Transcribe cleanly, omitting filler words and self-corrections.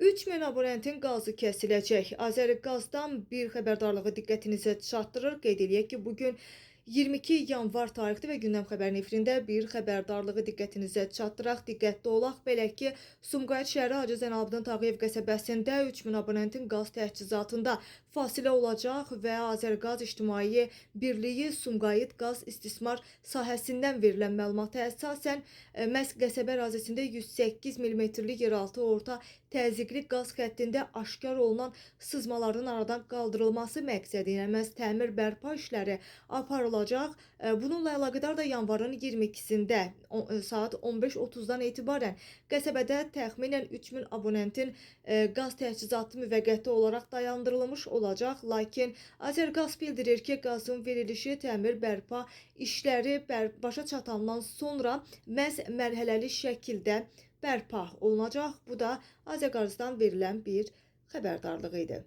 3000 abonentin qazı kəsiləcək. Azəriqazdan bir xəbərdarlığı diqqətinizə çatdırır. Qeyd eləyək ki, bugün 22 yanvar tarixli və gündəm xəbərin efirində bir xəbərdarlığı diqqətinizə çatdıraq. Diqqətli olaq. Belə ki, Sumqayıt şəhəri Hacı Zeynalabdin Tağıyev qəsəbəsində 3000 abonentin qaz təchizatında fasilə olacaq və Azəriqaz İctimai Birliyi Sumqayıt Qaz İstismar sahəsindən verilən məlumata əsasən məhz qəsəbə ərazisində 108 millimetrlik yeraltı orta təzyiqli qaz xəttində aşkar olunan sızmaların aradan qaldırılması məqsədi ilə məhz təmir bərpa işləri aparılacaq. Bununla əlaqədar da yanvarın 22-sində saat 15:30-dan etibarən qəsəbədə təxminən 3000 abonentin qaz təchizatı müvəqqəti olaraq dayandırılmış olacaq. Lakin Azərqaz bildirir ki, qazın verilişi təmir bərpa işləri başa çatandan sonra məhz mərhələli şəkildə bərpa olunacaq. Bu da Azərqazdan verilən bir xəbərdarlıq idi.